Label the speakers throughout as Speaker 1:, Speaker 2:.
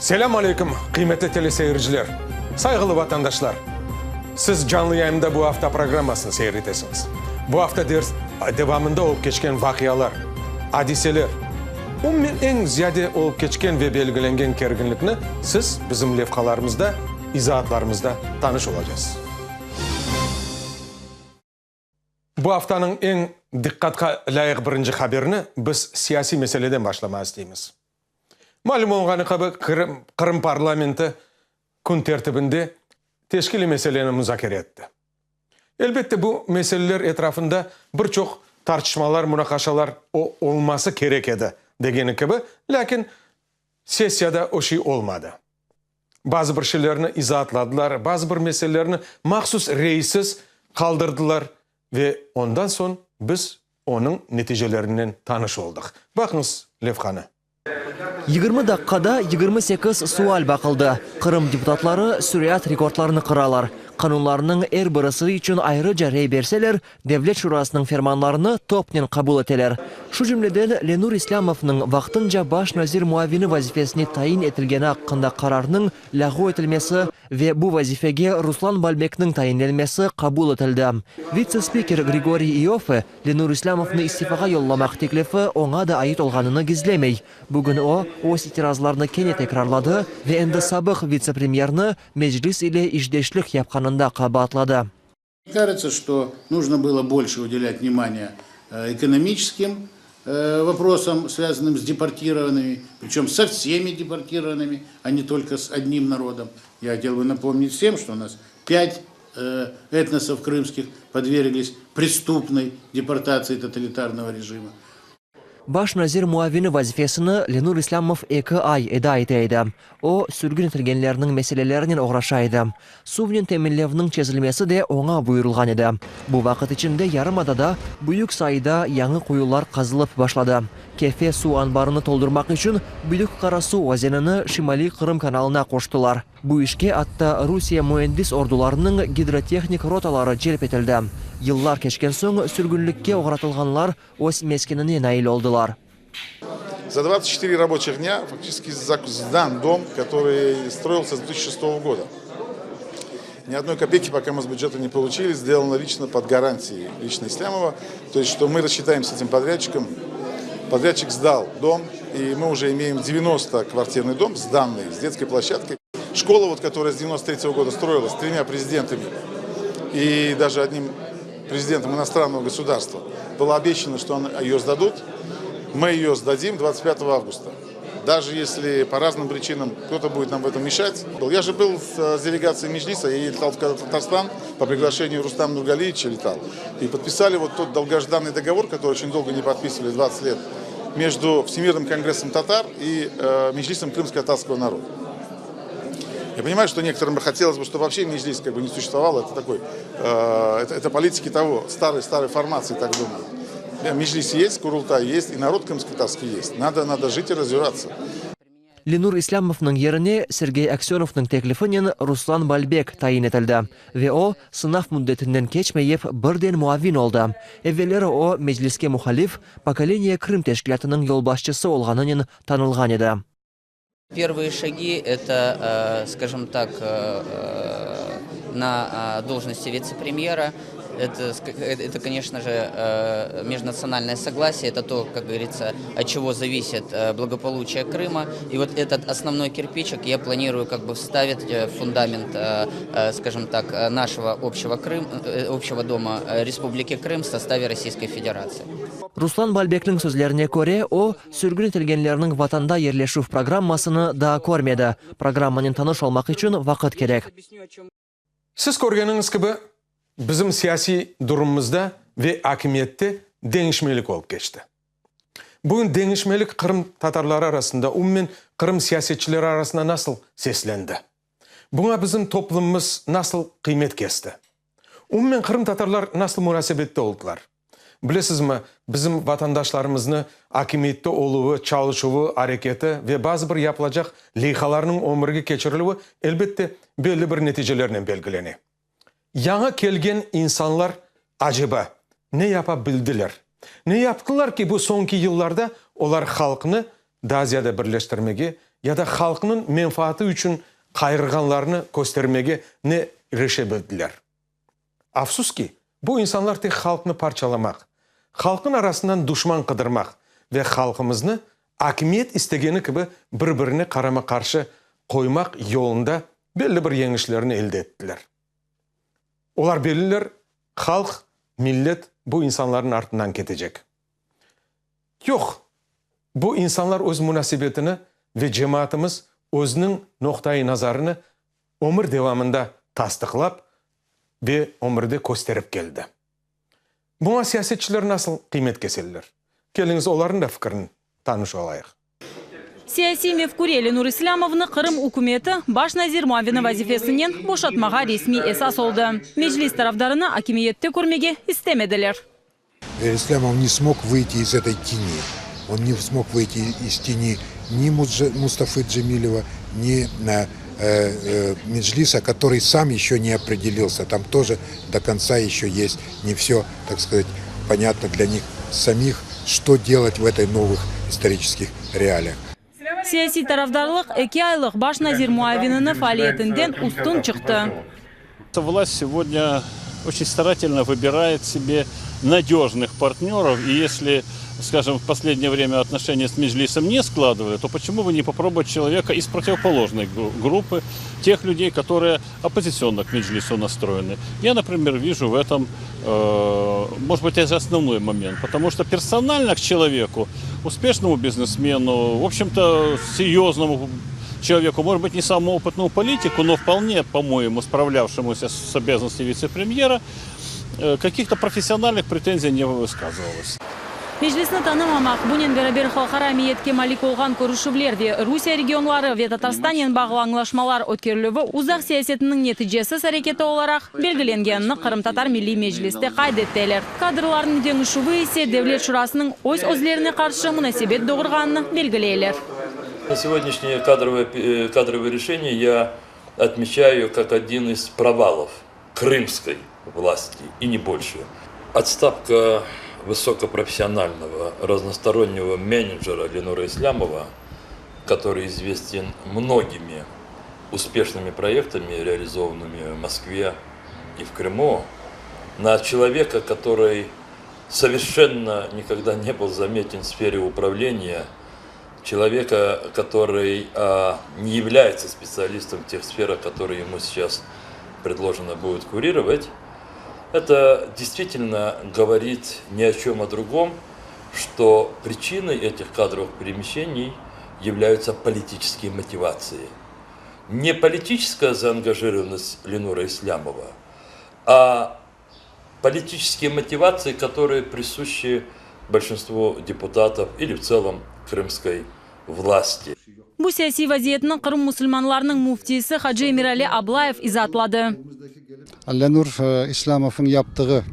Speaker 1: Selâm aleyküm, qıymetli teleseyirciler, sayğılı vatandaşlar! Siz canlı yayında Bu afta programmasını seyir etesiñiz. Bu afta ders devamında olıp keçken vaqialar, adiseler, umumen eñ ziyade olıp keçken ve belgilengen kerginlikni siz bizim levhalarımızda, izaatlarımızda tanış olacasız. Bu aftanıñ eñ diqqatqa lâyıq birinci haberini biz siyasiy meseleden başlamağa isteymiz. Malüm olğanı kibi, Qırım parlamenti kün tertibinde teşkiliy meseleni muzakere etti. Elbette, bu meseleler etrafında bir çoq tartışmalar, munaqaşalar olması kerek edi, degeni kibi, lâkin sessiyada o şey olmadı. Bazı bir şeylerni izaatladılar, bazı bir meselelerni mahsus reysiz qaldırdılar ve ondan soñ biz onıñ neticelerinen tanış oldıq. Baqıñız levhanı.
Speaker 2: 20 daqqada 28 sual baqıldı. Qırım deputatları sürat rekordlarını qıralar. Qanunlarnıñ er birisi içün ayrıca rey berseler, Devlet şurasınıñ fermanlarını topnen qabul eteler. Şu cümleden, Lenur İslâmovnıñ vaqtınca baş nazir muavini vazifesine tayin etilgeni aqqında qararnıñ lâğu etilmesi ve bu vazifege Ruslan Balbekniñ tayinlenmesi qabul etildi. Vitse-spiker Grigoriy İoffe, Lenur İslâmovnı istifağa yollamaq teklifi oña da ait olğanını gizlemey. Bugün o, öz itirazlarını kene tekrarladı ve endi sabıq vitse-premyerni Meclis ile işdeşlik yapqanında qabaatladı.
Speaker 3: Кажется, что нужно было больше уделять внимание экономическим вопросам, связанным с депортированными, причем со всеми депортированными, а не только с одним народом. Я хотел бы напомнить всем, что у нас пять этносов крымских подверглись преступной депортации тоталитарного режима.
Speaker 2: Baş nazir muavini vazifesini Lenur İslâmov eki ay eda ete edi. O, sürgün etilgenlerniñ meselelerinen oğraşa edi. Suvnen teminlevniñ çezilmesi de oña buyurılğan edi. Bu vaqıt içinde yarımadada büyük sayıda yañı quyular qazılıp başladı. Kefe suv anbarını toldurmaq içün Büyük Qarasu özenini Şimaliy Qırım kanalına qoştılar. Bu işke atta Rusiye müendis ordularınıñ gidrotehnik rotaları celp etildi. Yıllar keçken soñ sürgünlikke oğratılğanlar öz meskenine nail oldılar.
Speaker 4: За 24 рабочих дня фактически сдан дом, который строился с 2006 года. Ни одной копейки пока мы с бюджета не получили, сделано лично под гарантией лично Ислямова. То есть, что мы рассчитаемся с этим подрядчиком. Подрядчик сдал дом, и мы уже имеем 90-квартирный дом, сданный, с детской площадкой. Школа, вот, которая с 93 -го года строилась тремя президентами и даже одним президентом иностранного государства, было обещано, что ее сдадут. Мы ее сдадим 25 августа. Даже если по разным причинам кто-то будет нам в этом мешать. Я же был с делегацией Меджлиса, я летал в Татарстан по приглашению Рустама Нургалиевича летал. И подписали вот тот долгожданный договор, который очень долго не подписывали, 20 лет, между Всемирным конгрессом татар и э, Меджлисом крымско-татарского народа. Я понимаю, что некоторым бы хотелось бы, чтобы вообще Меджлис как бы не существовал. Это такой, э, это, это политики того, старой, старой формации, так думаю. Меджлис есть, Курултай есть, и народ крымско-татарский есть. Надо, надо жить и развиваться.
Speaker 2: Lenur İslâmovnıñ yerine Sergey Aksönovnıñ teklifinen Ruslan Balbek tayin etildi ve o, sınav müddetinden keçmeyip, birden muavin oldı. Evelleri o, Mecliske muhalif Pokoleniye Krım teşkilâtınıñ yolbaşçısı olğanınen tanılğan edi.
Speaker 5: Pervıye şagi, eto, skajom tak, na dolžnosti vitse-premyera, eto, eto, koneçno je, межнациональное согласие, eto to, kak govoritsya, ot çego zavisit blagopoluçiye Krıma, i vot etot osnovnoy kirpiçik ya planiruyu kak bı vstavit v fundament, skajom tak, našego obşçego Krım, obşçego doma Respubliki Krım v sostave Rossiyskoy Federatsiyi.
Speaker 2: Ruslan Balbekniñ sözlerine köre, o, sürgün etilgenlerniñ vatanda yerleşüv programmasını daa körmedi. Programmanen tanış olmaq içün vaqıt kerek.
Speaker 1: Siz körgeniñiz kibi, bizim siyasiy durumımızda ve akimiyette deñişmelik olıp keçti. Bugün deñişmelik Qırım tatarları arasında, umumen Qırım siyasetçileri arasında nasıl seslendi? Buña bizim toplumımız nasıl qıymet kesti? Umumen qırımtatarlar nasıl munasebette oldılar? Bilesizmi, bizim vatandaşlarımıznı akimiyette oluvı, çalışuvı, areketi ve bazı bir yapılacaq leyhalarnıñ ömürge keçirilüvi, elbette, belli bir neticelernen belgilene. Yañı kelgen insanlar, aceba, ne yapa bildiler? Ne yaptılar ki, bu soñki yıllarda olar halqnı daa ziyade birleştirmege, ya da halqnıñ menfaatı içün qayğırğanlarını köstermege ne irişebildiler. Afsus ki, bu insanlar tek halqnı parçalamaq, halqnıñ arasından duşman qıdırmaq ve halqımıznı akimiyet istegeni kibi bir-birine qarama-qarşı qoymaq yolunda belli bir yeñişlerni elde ettiler. Olar belliler, halq, millet bu insanlarnıñ artından ketecek. Yoq, bu insanlar öz munasebetini ve cemaatımız özüniñ noqtai nazarını ömür devamında tasdıqlap ve ömürde kösterip keldi. Buña siyasetçiler nasıl qıymet keseller? Keliñiz, olarnıñ da fikirini tanış olayıq.
Speaker 6: Siyasiy mefküre Lenur İslâmovnı Qırım ükümeti baş nazir muavini vazifesinden boşatmağa resmiy esas oldı. Meclis tarafdarını akimiyette körmege istemediler.
Speaker 7: İslâmov ne smog vıyti iz etoy teni. On ne smog vıyti iz teni ni Mustafı Cemileva, ni Meclisa, kotorıy sam eşö ne opredelilsâ. Tam toje do kontsa eşö est ne vsö, tak skazat, ponâtno dlâ nih samih, çto delat v etoy novıh istoriçeskih realiâh.
Speaker 6: Siyasiy tarafdarlıq eki aylıq baş nazir muavinini faaliyetinden üstün çıqtı.
Speaker 8: Vlast segodnâ oçen staratelno vıbiraet sebe nadejnıh partnerov, i esli, skajem, v posledneye vremâ otnoşeniya s Meclisom ne skladyvali, to poçemu bı ne poprobovat çeloveka iz protivopolojnoy gruppı, teh lüdey, kotorıye oppozitsionno k Meclisu nastroyenı. Ya, naprimer, viju v etom, может быть, это osnovnoy moment, potomu çto personalno k çeloveku, uspeşnomu biznesmenu, v obşem-to, seryoznomu çeloveku, может быть, ne samomu opıtnomu politiku, no vpolne, po-moyemu, spravlâvşemusâ s obâzannostяmi vitse-premyera, kakih-to professionalnıh pretenziy ne vıskazyvalos.
Speaker 6: Meclisni tanımamaq, bunen beraber halqara emiyetke malik olğan körüşüvler ve Rusiye regionları ve Tatarstanen bağlı añlaşmalar ötkerilüvi uzaq siyasetiniñ neticesiz areketi olaraq belgilengenini Qırımtatar Milliy Mecliste qayd etteler. Kadrlarnıñ deñişüvi ise Devlet Şurasınıñ öz-özlerine qarşı munasebet doğurğanını belgileyler.
Speaker 9: Na segodnâşneye kadrovıye reşeniye ya otmeçayu kak odin iz provalov krımskoy vlasti i ne bolşe. Otstavka vısokoprofessionalnogo, raznostoronnego menedžera Lenura İslâmova, kotorıy izvesten mnogimi uspeşnımi proyektami, realizovannymi v Moskve i v Krımu, na çeloveka, kotorıy soverşenno nikogda ne byl zameten v sfere upravleniya, çeloveka, kotorıy ne yavlâyetsâ spetsialistom v teh sferah, kotorıye emu seyças predlojeno budet kurirovat, eto deystvitelno govorit ni o çem o drugom, çto pričinoy etih kadrovıh peremeşeniy yavlâyutsâ politiçeskiye motivatsii. Ne politiçeskaya zaangajirovannostâ Lenura İslâmova, a politiçeskiye motivatsii, kotorıye prisuşçi bolşinstvu deputatov ili v tselom krımskoy vlasti.
Speaker 6: Bu siyasiy vaziyetni Qırım musulmanlarınıñ müftisi hacı Emirali Ablayev izaatladı.
Speaker 10: Lenur İslâmovnıñ yaptığı,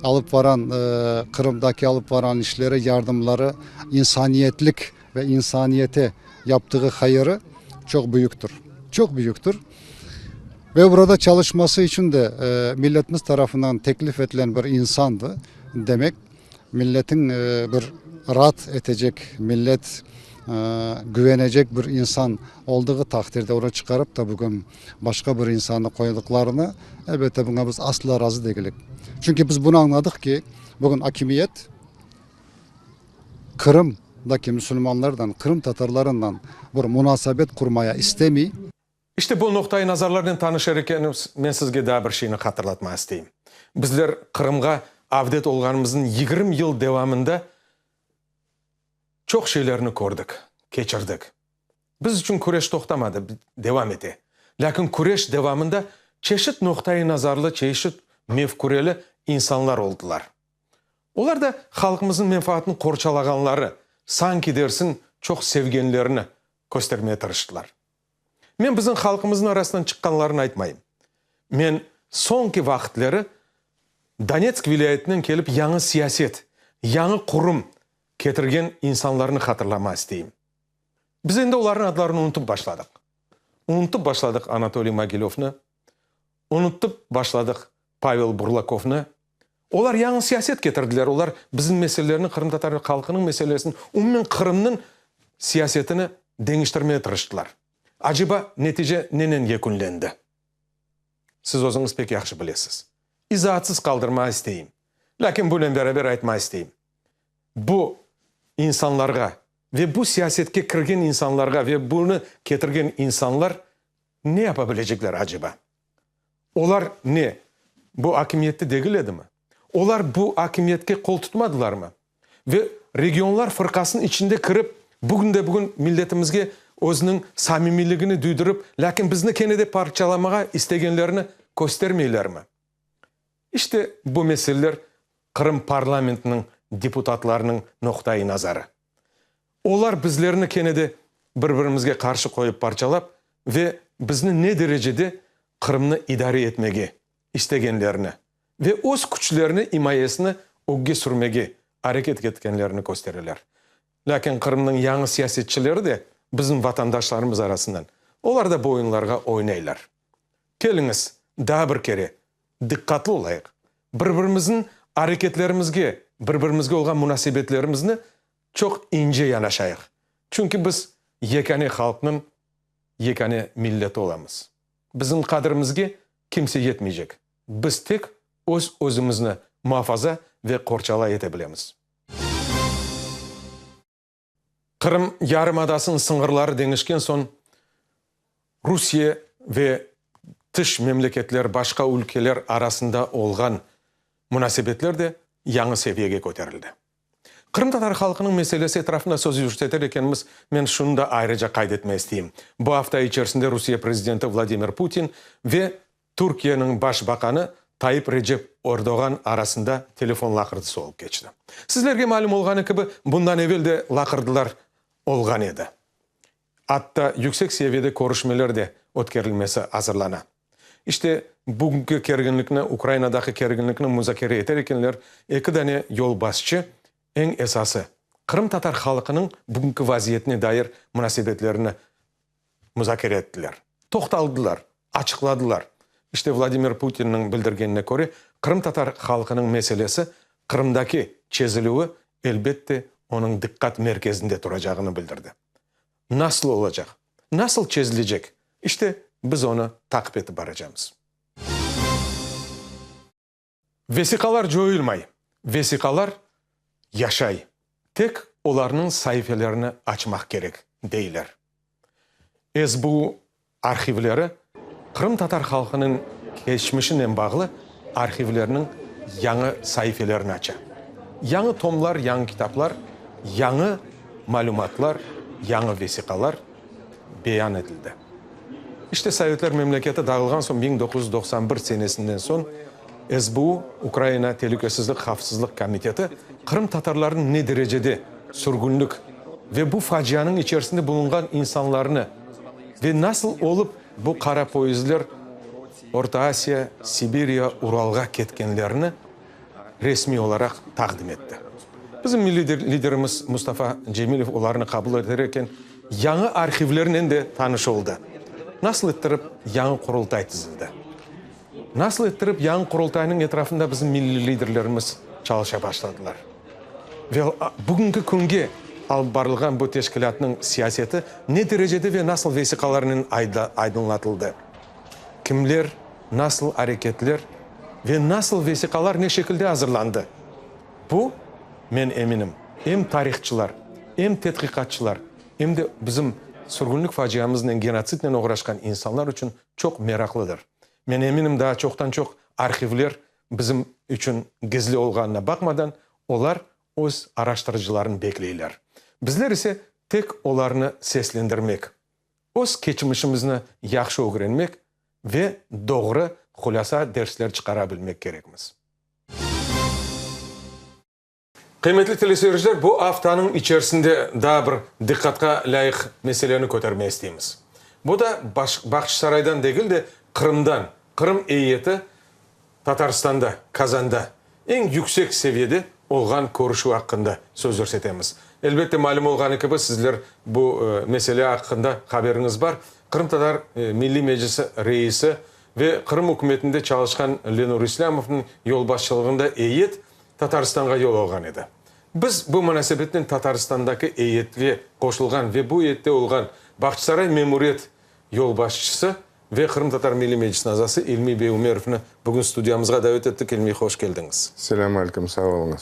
Speaker 10: alıp varan, Qırımdaki alıp varan işleri, yardımları, insaniyetlik ve insaniyete yaptığı hayırı çoq büyüktir. Çoq büyüktir. Ve burada çalışması içün de milletimiz tarafından teklif etilen bir insandı. Demek, milletin bir raat etecek, millet güvenecek bir insan olduğı taqdirde onı çıqarıp da bugün başqa bir insannı qoydıqlarını, elbette, buña biz asla razı degilik. Çünki biz bunı añladıq ki, bugün akimiyet Qırımdaki musulmanlardan, qırımtatarlarından bir munasebet qurmaya istemey.
Speaker 1: İşte bu noqtai nazarlarnen tanışır ekenimiz, men sizge daa bir şeyni hatırlatmağa isteyim. Bizler Qırımğa avdet olğanımıznıñ 20 yıl devamında çoq şeylerni kördik, keçirdik. Biz içün küreş toqtamadı, devam ete. Lâkin küreş devamında çeşit noqtai nazarlı, çeşit mefküreli insanlar oldılar. Olar da halqımıznıñ menfaatını qorçalağanları, sanki dersiñ çoq sevgenlerini köstermeye tırıştılar. Men bizim halqımıznıñ arasından çıqqanlarını aytmayım. Men soñki vaqıtleri Donetsk vilâyetinden kelip yañı siyaset, yañı qurum ketirgen insanlarnı hatırlama isteyim. Biz endi olarnıñ adlarını unutıp başladıq. Unutıp başladıq Anatoliy Mogilövnı, unutıp başladıq Pavel Burlakovnı. Olar yañı siyaset ketirdiler, olar bizim meselelerni, qırımtatar halqınıñ meselesini, umumen Qırımnıñ siyasetini. Deñiştirmeye tırıştılar. Aceba, netice nenen yekünlendi? Siz özüñiz pek yahşı bilesiz. İzaatsız qaldırmağa isteyim. Lâkin bunen beraber aytmağa isteyim. Bu insanlarğa ve bu siyasetke kirgen insanlarğa ve bunı ketirgen insanlar ne yapa bilecekler aceba? Olar ne, bu akimiyette degil edimi? Olar bu akimiyetke qol tutmadılarmı? Ve Regionlar fırqasınıñ içinde kirip, bugünde-bugün milletimizge özüniñ samimiyligini duydurıp, lâkin bizni kene de parçalamağa istegenlerini köstermeylermi? İşte, bu meseleler Qırım parlamentiniñ deputatlarınıñ noqta-i nazarı. Olar bizlerni kene de bir-birimizge qarşı qoyıp parçalap ve bizni ne derecede Qırımnı idare etmege istegenlerini ve öz küçlerini imayesini ögge sürmege areket etkenlerini köstereler. Lâkin Qırımnıñ yañı siyasetçileri de bizim vatandaşlarımız arasından, olar da bu oyunlarğa oynaylar. Keliñiz, daa bir kere diqqatlı olayıq, bir-birimizniñ areketlerimizge, bir-birimizge olğan munasebetlerimizni çoq ince yanaşayıq. Çünki biz yekâne halqnıñ yekâne milleti olamız. Bizim qadrimizge kimse yetmeycek. Biz tek öz-özümizni muafaza ve qorçalay ete bilemiz. Qırım yarımadasınıñ sıñırları deñişken soñ, Rusiye ve tış memleketler, başqa ülkeler arasında olğan munasebetler de yañı seviyege köterildi. Qırımtatar halqınıñ meselesi etrafında söz yürseter ekenimiz, men şunı da ayrıca qayd etmege isteyim, bu afta içerisinde Rusiye prezidenti Vladimir Putin ve Türkiyeniñ baş baqanı Tayyip Recep Erdoğan arasında telefon laqırdısı olıp keçti. Sizlerge malüm olğanı kibi, bundan evel de laqırdılar olğan edi. Atta yüksek seviyede körüşmeler de ötkerilmesi azırlana. İşte, bugünki kerginlikni, Ukrainadaki kerginlikni muzakere eter ekenler, eki dane yolbaşçı, eñ esası, qırımtatar halqınıñ bugünki vaziyetine dair munasebetlerini muzakere ettiler, toqtaldılar, açıqladılar. İşte, Vladimir Putinniñ bildirgenine köre, qırımtatar halqınıñ meselesi Qırımdaki çezilüvi, elbette, onıñ diqqat merkezinde turacağını bildirdi. Nasıl olacaq? Nasıl çezilecek? İşte, biz onı taqip etip baracamız. Vesiqalar coyulmay, vesiqalar yaşay, tek olarnıñ saifelerini açmaq kerek, deyler. SBU arhivleri qırımtatar halqınıñ keçmişinen bağlı arhivlerniñ yañı saifelerini aça. Yañı tomlar, yañı kitaplar, yañı malümatlar, yañı vesiqalar beyan etildi. İşte, Sovetler memleketi dağılğan soñ, 1991 senesinden soñ SBU, Ukraina Telükesizlik Havfsızlıq Komiteti, qırımtatarlarnıñ ne derecede sürgünlik ve bu facianıñ içerisinde bulunğan insanlarnı ve nasıl olıp bu qara poyezdler Orta Asiya, Sibirya, Uralğa ketkenlerini resmiy olaraq taqdim etti. Bizim milliy liderimiz Mustafa Cemilev olarnı qabul eter eken, yañı arhivlernen de tanış oldı. Nasıl ettirip yañı Qurultay tizildi? Nasıl ettirip yañı Qurultaynıñ etrafında bizim milliy liderlerimiz çalışa başladılar? Ve bugünki künge alıp barılğan bu teşkilâtnıñ siyaseti ne derecede ve nasıl vesiqalarnen aydınlatıldı? Kimler, nasıl areketler ve nasıl vesiqalar ne şekilde azırlandı? Bu, men eminim, em tarihçılar, em tedqiqatçılar, em de bizim sürgünlik faciamıznen, genotsidnen oğraşqan insanlar içün çoq meraqlıdır. Men eminim, daa çoqtan-çoq arhivler bizim içün gizli olğanına baqmadan, olar öz araştırıcılarını bekleyler. Bizler ise tek olarnı seslendirmek, öz keçmişimizni yahşı ögrenmek ve doğru hulâsa dersler çıqara bilmek kerekmiz. Qıymetli teleseyirciler, bu aftanıñ içerisinde daa bir diqqatqa lâyıq meseleni kötermege isteymiz. Bu da Bağçasaraydan degil de, Qırımdan, Qırım eyyeti Tatarstanda, Kazanda eñ yüksek seviyede olğan körüşüv aqqında söz yürsetemiz. Elbette, malüm olğanı kibi, sizler bu mesele aqqında haberiñiz bar. Qırımtatar Milliy Meclisi reisi ve Qırım ükümetinde çalışqan Lenur İslâmovnıñ yolbaşçılığında eyyet Tatarstanğa yol alğan edi. Biz bu munasebetnen Tataristandaki eyyetke qoşulğan ve bu eyyette olğan Bağçasaray memuriyet yolbaşçısı ve Qırımtatar Milliy Meclisiniñ azası İlmiy bey Ümerovnı bugün studiyamızğa davet ettik. İlmiy, hoş keldiñiz.
Speaker 11: Selâm aleyküm, sağ oluñız.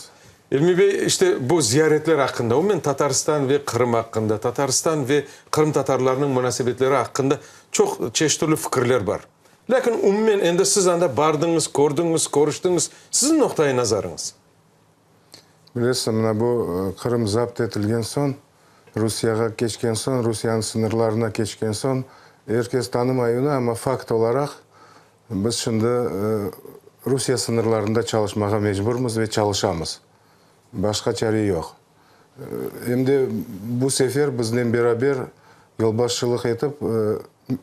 Speaker 1: İlmiy bey, işte bu ziyaretler aqqında, umumen Tataristan ve Qırım aqqında, Tataristan ve qırımtatarlarnıñ munasebetleri aqqında çoq çeşit türlü fikirler bar. Lâkin umumen endi siz anda bardıñız, kördiñiz, körüştiñiz, siziñ noqtaiy nazarıñız?
Speaker 11: Bilesiñ, mına bu Qırım zapt etilgen soñ, Rusiyağa keçken soñ, Rusiyanıñ sıñırlarına keçken soñ, er kes tanımay onı, amma fakt olaraq biz şimdi Rusiye sıñırlarında çalışmağa mecburmız ve çalışamız. Başqa çare yoq. Em de bu sefer biznen beraber yolbaşçılıq etip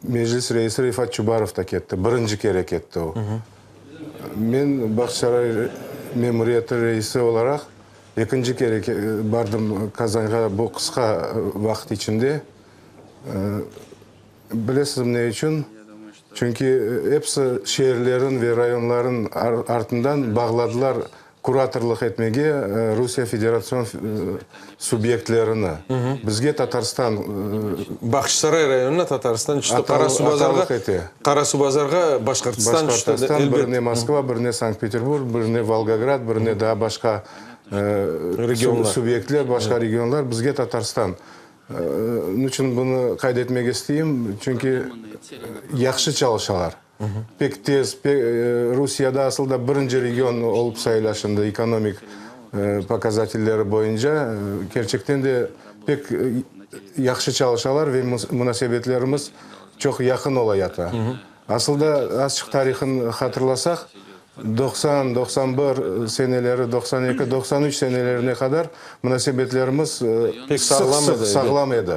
Speaker 11: Meclis reisi Refat Çubarov da ketti, birinci kere ketti o. Men Bağçasaray memuriyeti reisi olaraq ekinci kere bardım Kazanğa bu qısqa vaqıt içinde. Bilesizmi ne içün? Çünki episi şeerlerin ve rayonların artından bağladılar kuratorlıq etmege Rusiye federatsion subyektlerini. Bizge Tatarstan.
Speaker 1: Bağçasaray rayonına Tatarstan tüşti, Qarasuvbazarğa, Qarasuvbazarğa Başqırtistan tüşti.
Speaker 11: Başqırtistan, birine Moskva, birine Sankt-Peterburg, birine Volgograd, birine daa başqa subyektler, başqa regionlar, bizge Tatarstan. Niçün bunı qayd etmege isteyim? Çünki yahşı çalışalar. Pek tez, Rusiyada asıl da birinci region olıp sayıla şimdi ekonomik pokazatelleri boyunca. Kerçekten de pek yahşı çalışalar ve munasebetlerimiz çoq yaqın ola yata. Asıl da azçıq tarihın hatırlasaq, 90, 91 seneleri, 92, 93 senelerine qadar munasebetlerimiz
Speaker 1: Pek sağlam
Speaker 11: sıq-sıq sağlam edi.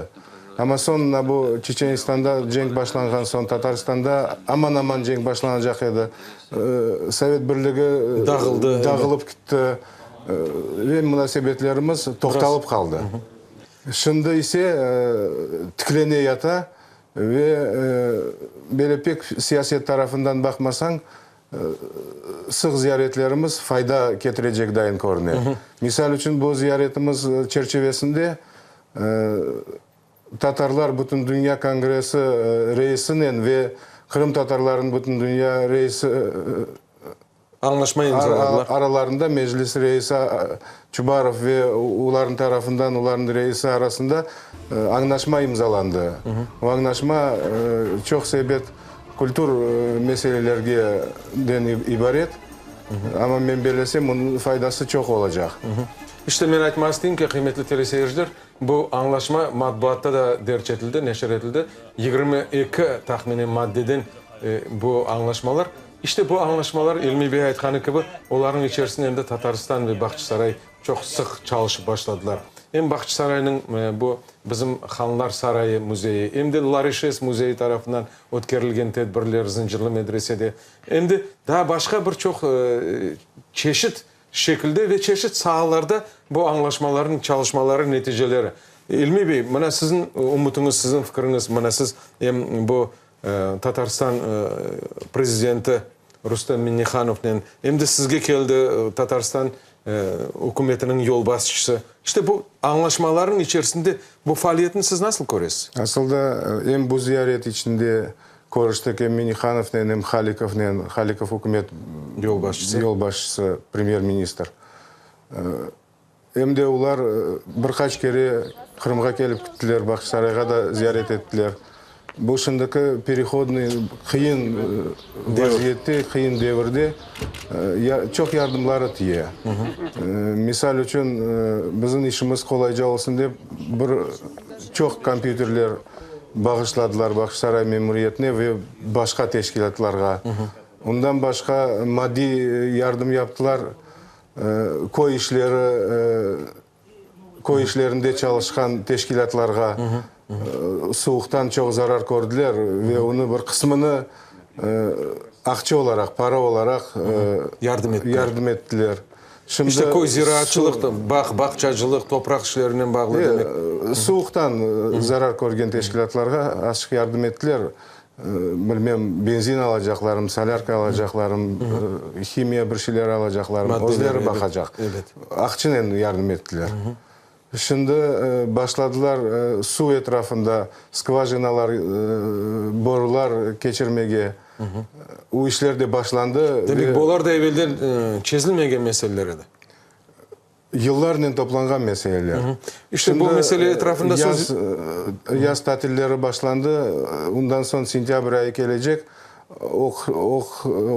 Speaker 11: Amma soñ mına bu Çeçenistanda cenk başlanğan soñ, Tatarstanda aman-aman cenk başlanacaq edi, Sovet Birligi
Speaker 1: Dağıldı,
Speaker 11: dağılıp gitti ve munasebetlerimiz toqtalıp qaldı. Şimdi ise tiklene yata ve böyle pek siyaset tarafından baqmasañ, Sıq ziyaretlerimiz fayda ketirecek dayın körüne. Misal içün, bu ziyaretimiz çerçivesinde Tatarlar Bütündünya kongressi reisinen ve Qırımtatarlarnıñ Bütündünya reisi
Speaker 1: Añlaşma imzaladılar.
Speaker 11: Aralarında Meclis reisi Çubarov ve olarnıñ tarafından olarnıñ reisi arasında añlaşma imzalandı. O añlaşma çoq sebet Kültür meselelergeden ibaret, amma men bellesem, bunıñ faydası çoq olacaq.
Speaker 1: İşte, men aytmaq isteyim ki, qıymetli teleseyirciler, bu añlaşma matbuatta da derc etildi, neşir etildi. 22 tahminen maddeden bu añlaşmalar. İşte, bu añlaşmalar, İlmi bey aytqanı kibi, olarnıñ içerisinde endi Tatarstan ve Bağçasaray çoq sıq çalışıp başladılar. Em Bağçasaraynıñ bu bizim Hanlar sarayı müzeyi, em de Larişes müzeyi tarafından ötkerilgen tedbirler Zıncırlı medresede, em de daa başqa bir çoq çeşit şekilde ve çeşit saalarda bu añlaşmalarnıñ çalışmaları neticeleri. İlmi bey, mına siziñ ümütiñiz, siziñ fikiriñiz, mına siz em bu Tatarstan prezidenti Rustam Minnihanovnen, em de sizge keldi Tatarstan ükümetiniñ yolbaşçısı. İşte bu añlaşmalarnıñ içerisinde bu faaliyetni siz nasıl köresiz?
Speaker 11: Asıl da em bu ziyaret içinde körüştik em Minnihanovnen, em Halikovnen, Halikov ükümet
Speaker 1: yolbaşçısı,
Speaker 11: yolbaşçısı, premyer-ministr. Em de olar bir qaç kere Qırımğa kelip kittiler, Bağçasarayğa da ziyaret ettiler. Bu şimdiki perehodnıy qıyın vaziyette, qıyın devirde çoq yardımları tiye. Misal içün, bizim işimiz qolayca olsun dep, bir çoq kompyuterler bağışladılar Bağçasaray memuriyetine ve başqa teşkilâtlarğa. Ondan başqa maddiy yardım yaptılar. Köy işleri, köy işlerinde çalışqan teşkilâtlarğa suvuqtan çoq zarar kördiler ve onı bir qısmını aqça olaraq, para olaraq
Speaker 1: yardım ettiler.
Speaker 11: Yardım ettiler.
Speaker 1: Şimdi işte köy ziraatçılıq, bağ, bağçacılıq, topraq işlerinen bağlı demek.
Speaker 11: Suvuqtan zarar körgen teşkilâtlarğa azçıq yardım ettiler. Bilmem, benzin alacaqlarım, solârka alacaqlarım, himiya bir şeyler alacaqlarım, özleri baqacaq. Aqçınen yardım ettiler. Şimdi başladılar suv etrafında skvajinalar, borular keçirmege. O işler de başlandı.
Speaker 1: Demek, bular da evelden çezilmegen meseleler edi.
Speaker 11: Yıllarnen toplanğan meseleler.
Speaker 1: İşte bu mesele etrafında söz...
Speaker 11: Yaz tatilleri başlandı, ondan soñ sentâbr ayı kelecek,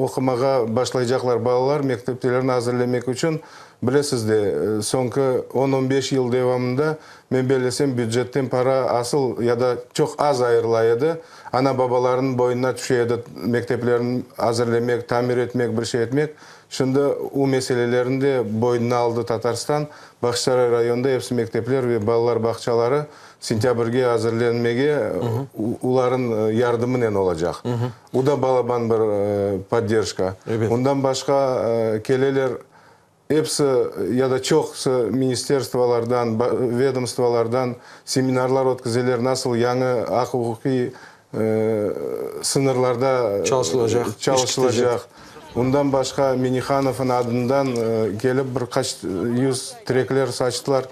Speaker 11: oqumağa başlaycaqlar balalar, mekteplerini azırlemek içün. Bilesiz de, soñki on-on beş yıl devamında, men bellesem, bücetten para asıl ya da çoq az ayırıla edi. Ana-babalarnıñ boynuna tüşe edi mekteplerini azırlemek, tamir etmek, bir şey etmek. Şimdi o meselelerni de boynuna aldı Tatarstan. Bağçasaray rayonında episi mektepler ve balalar bağçaları sentâbrge azırlenmege olarnıñ yardımınen olacaq. O da balaban bir podderjka. Ondan başqa keleler episi ya da çoqusı ministerstvolardan, vedomstvolardan seminarlar ötkizeler, nasıl yañı aq-uquqiy sıñırlarda
Speaker 1: çalışılacaq,
Speaker 11: çalışılacaq. Ondan başqa Minnihanovnıñ adından kelip bir qaç yüz terekler saçtılar.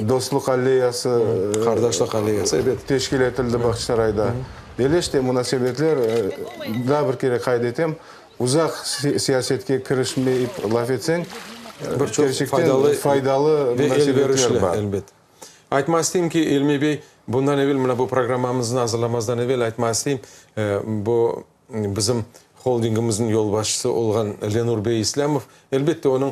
Speaker 11: Dostluq alleyası,
Speaker 1: Qardaşlıq alleyası, ebet.
Speaker 11: teşkil etildi Bağçasarayda. Ele işte munasebetler, daa bir kere qayd etem, uzaq siyasetke kirişmeyip laf etseñ,
Speaker 1: Bir çoq
Speaker 11: kerçekten
Speaker 1: faydalı
Speaker 11: faydalı
Speaker 1: ve
Speaker 11: munasebetler
Speaker 1: elverişli,
Speaker 11: bar.
Speaker 1: elbet. Aytmaq isteyim ki, İlmi bey, bundan evel, mına bu programmamıznı azırlamazdan evel aytmaq isteyim, bu bizim holdingimizniñ yolbaşçısı olğan Lenur bey İslâmov, elbette, onıñ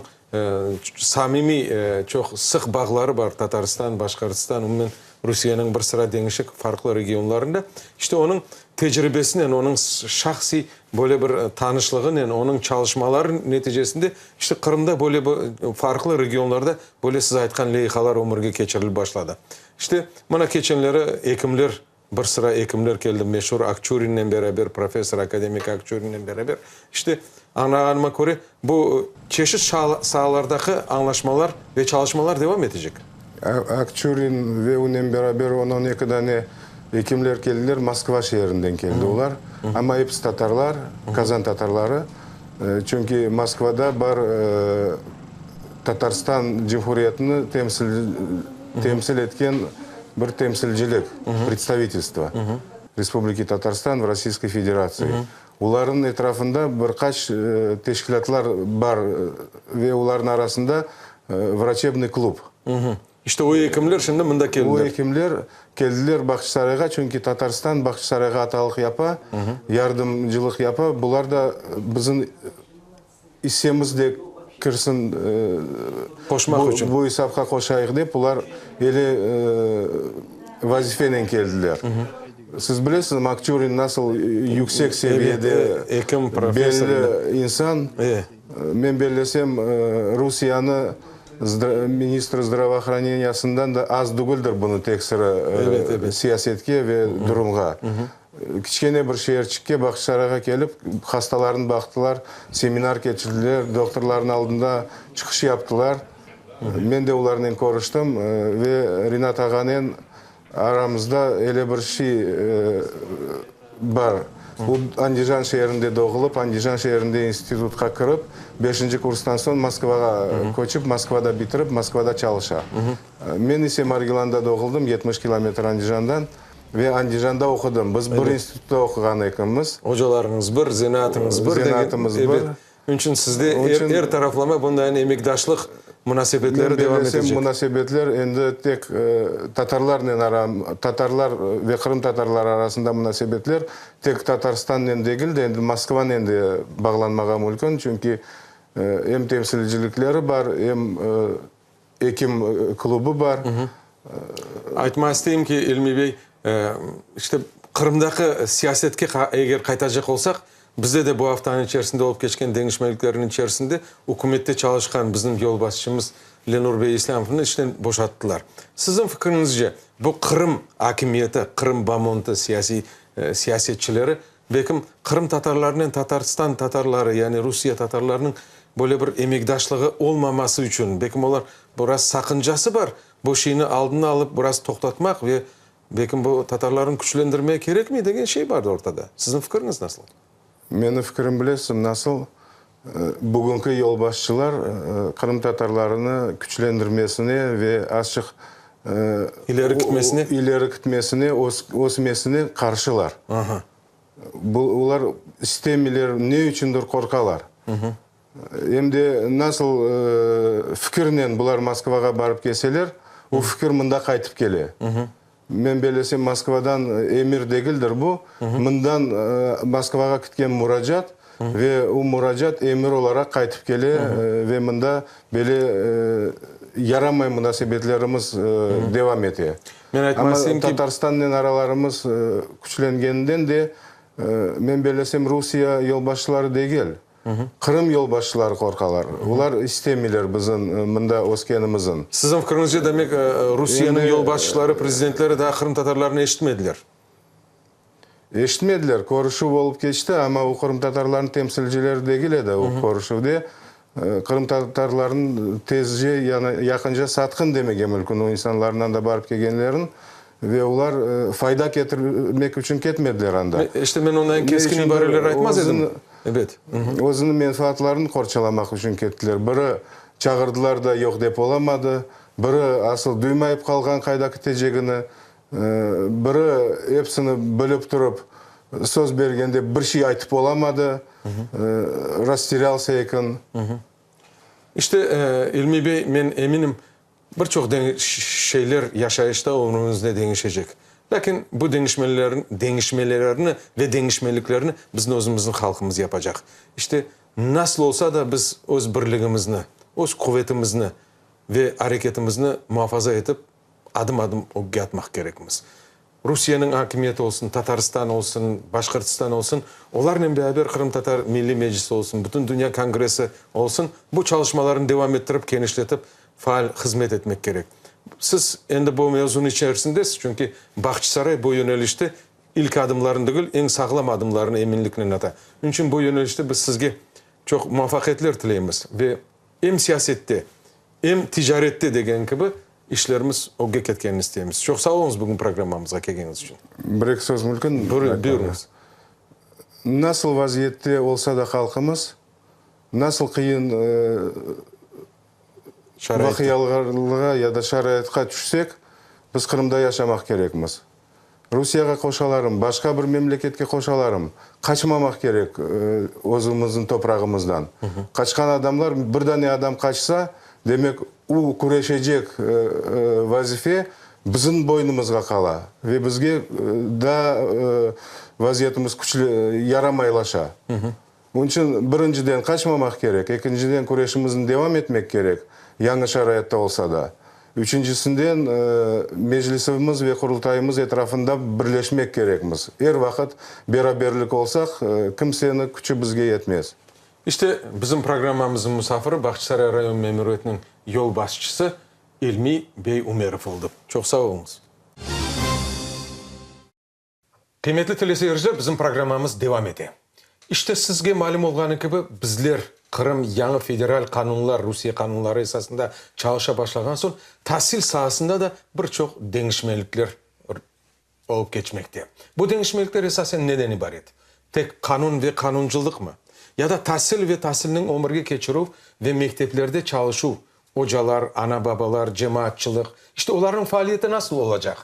Speaker 1: samimiy, çoq sıq bağları bar Tatarstan, Başqırtistan, umumen Rusiyeniñ bir sıra deñişik farqlı regionlarında. İşte, onıñ tecribesinen, onıñ şahsiy böyle bir tanışlığınen, onıñ çalışmaları neticesinde, işte, Qırımda böyle bir farqlı regionlarda böyle siz aytqan leyhalar ömürge keçirilip başladı. İşte, mına keçenleri ekimler, bir sıra ekimler keldi, meşur Akçurinnen beraber, professor, akademik Akçurinnen beraber. İşte, añlağanıma köre, bu çeşit saalardaki añlaşmalar ve çalışmalar devam etecek.
Speaker 11: Akçurin ve onen beraber on-on eki dane ekimler keldiler, Moskva şeerinden keldi olar, amma episi tatarlar, Kazan tatarları, çünki Moskvada bar Tatarstan Cumhuriyetini temsil etken bir temsilcilik, predstavitelstvo, Respubliki Tatarstan v Rossiyskoy Federatsii. Olarnıñ etrafında bir qaç teşkilâtlar bar ve olarnıñ arasında Vraçebnıy klub.
Speaker 1: İşte o ekimler şimdi mında keldiler.
Speaker 11: O ekimler keldiler Bağçasarayğa, çünki Tatarstan Bağçasarayğa atalıq yapa, yardımcılıq yapa. Bular da bizim issemiz de kirsin,
Speaker 1: Qoşmaq içün.
Speaker 11: bu esapqa qoşayıq dep, olar ele vazifenen keldiler. Siz bilesiñiz, Akçurin nasıl yüksek seviyede
Speaker 1: Ekim, professor.
Speaker 11: belli insan. Men bellesem, Rusiyanı ministr zdravoohraneniyasından da az degildir bunıñ tesiri siyasetke ve durumğa. Kiçkene bir şeerçikke, Bağçasarayğa kelip, hastalarnı baqtılar, seminar keçirdiler, doktorlarnıñ aldında çıqış yaptılar. Men de olarnen körüştim ve Rinat ağanen aramızda ele bir şey bar. O, Andijan şeerinde doğulıp, Andijan şeerinde institutqa kirip, beşinci kurstan soñ Moskvağa köçip, Moskvada bitirip, Moskvada çalışa. Men ise Margilanda doğuldım, 70 kilometr Andijandan. Ve Andijanda oqudım. Biz bir institutta oquğan ekimiz.
Speaker 1: Ocalarıñız bir, zenaatıñız bir.
Speaker 11: Zenaatımız bir.
Speaker 1: Ebet. Onıñ içün sizde er taraflama bunday emekdaşlıq munasebetleri devam etecek.
Speaker 11: Men bellesem, munasebetler endi tek tatarlarnen aram, tatarlar ve qırımtatarlar arasında munasebetler tek Tatarstannen degil de, endi Moskvanen de bağlanmağa mümkün. Çünki em temsilcilikleri bar, em Ekim klubı bar.
Speaker 1: Aytmaq isteyim ki, İlmi bey, işte Qırımdaki siyasetke eger qaytacaq olsaq, bizde de bu aftanıñ içerisinde olıp keçken deñişmeliklerniñ içerisinde ükümette çalışqan bizim yolbaşçımız Lenur bey İslâmovnı işten boşattılar. Siziñ fikriñizce, bu Qırım akimiyeti, Qırım bamontı siyasiy siyasetçileri Belkim, qırımtatarlarnen Tatarstan tatarları, yani Rusiye tatarlarınıñ böyle bir emekdaşlığı olmaması içün, belkim, olar biraz saqıncası bar, bu şeyni aldını alıp biraz toqtatmaq ve. Belkim bu tatarlarnı küçlendirmege kerekmey degen şey bardı ortada. Siziñ fikiriñiz nasıl?
Speaker 11: Menim fikirim bilesiñ nasıl, bugünki yolbaşçılar qırımtatarlarını küçlendirmesine ve azçıq
Speaker 1: İleri kitmesine?
Speaker 11: İleri kitmesine, ösmesine qarşılar. Olar istemeyler, ne içündir qorqalar. Em de nasıl fikirnen bular Moskvağa barıp kelseler, o fikir mında qaytıp kele. Men bellesem, Moskvadan emir degildir bu, mından Moskvağa ketken muracaat ve o muracaat emir olaraq qaytıp kele ve mında böyle yaramay munasebetlerimiz devam ete.
Speaker 1: Men aytmaq
Speaker 11: Amma
Speaker 1: isteyim ki.
Speaker 11: Tatarstannen aralarımız küçlengeninden de, men bellesem, Rusiye yolbaşçıları degil, Qırım yolbaşçıları qorqalar. Olar istemeyler bizim mında öskenimizin.
Speaker 1: Siziñ fikriñizce, demek, Rusiyeniñ yolbaşçıları, prezidentleri daa qırımtatarlarnı eşitmediler?
Speaker 11: Eşitmediler. Körüşüv olıp keçti, amma o qırımtatarlarnıñ temsilcileri degil edi o körüşüvde. Qırımtatarlarnıñ tezce, yani yaqınca satqın demege mümkün o insanlarnıñ anda barıp kelgenlerin. Ve olar fayda ketirmek içün ketmediler anda.
Speaker 1: İşte men ondan keskin ibareler aytmaz edim. Ebet.
Speaker 11: Özüniñ menfaatlarını qorçalamaq içün kettiler. Biri çağırdılar da yoq dep olamadı, biri asıl duymayıp qalğan qayda ketecegini, biri episini bilip turıp söz bergende bir şey aytıp olamadı, rasterâlsa eken.
Speaker 1: İşte, İlmi bey, men eminim, Bir çoq şeyler yaşayışta ömrümizde deñişecek. Lâkin bu deñişmelerni ve deñişmeliklerni bizim özümizniñ halqımız yapacaq. İşte, nasıl olsa da biz öz birligimizni, öz quvetimizni ve areketimizni muafaza etip, adım-adım ögge atmaq kerekmiz. Rusiyeniñ akimiyeti olsun, Tatarstan olsun, Başqırtistan olsun, olarnen beraber Qırımtatar Milliy Meclisi olsun, Bütün Dünya Kongressi olsun, bu çalışmalarnı devam ettirip, kenişletip, faal hızmet etmek kerek. Siz endi bu mevzunıñ içerisindesiz, çünki Bağçasaray bu yönelişte ilk adımlarını degil, eñ sağlam adımlarını eminliknen ata. Onıñ içün bu yönelişte biz sizge çoq muvafaqiyetler tileymiz ve em siyasette, em ticarette degen kibi, İşlerimiz ögge ketkenini isteymiz. Çoq sağ oluñız bugün programmamızğa kelgeniñiz içün.
Speaker 11: Bir-eki söz mümkün?
Speaker 1: Buyurıñ, buyurıñız.
Speaker 11: Nasıl vaziyette olsa da halqımız, nasıl qıyın vaqialarğa ya da şaraitqa tüşsek, biz Qırımda yaşamaq kerekmiz. Rusiyağa qoşalarım, başqa bir memleketke qoşalarım, qaçmamaq kerek özümizniñ toprağımızdan. Qaçqan adamlar, bir dane adam qaçsa, demek, u küreşecek vazife bizim boynumızğa qala ve bizge daa vaziyetimiz küçlü, yaramaylaşa. Bunıñ içün, birinciden, qaçmamaq kerek, ekinciden, küreşimizni devam etmek kerek, yañı şaraitta olsa da. Üçüncisinden, Meclisimiz ve Qurultayımız etrafında birleşmek kerekmiz. Er vaqıt beraberlik olsaq, kimseniñ küçü bizge yetmez.
Speaker 1: İşte, bizim programmamıznıñ musafiri Bağçasaray rayon memuriyetiniñ yolbaşçısı İlmiy bey Ümerov oldı. Çoq sağ oluñız. Qıymetli teleseyirciler, bizim programmamız devam ete. İşte, sizge malüm olğanı kibi, bizler Qırım yañı federal qanunlar, Rusiye qanunları esasında çalışa başlağan soñ, tasil saasında da bir çoq deñişmelikler olıp keçmekte. Bu deñişmelikler esasen neden ibaret? Tek qanun ve qanuncılıqmı? Ya da tasil ve tasilniñ ömürge keçirüv ve mekteplerde çalışuv, ocalar, ana-babalar, cemaatçılıq, işte olarnıñ faaliyeti nasıl olacaq?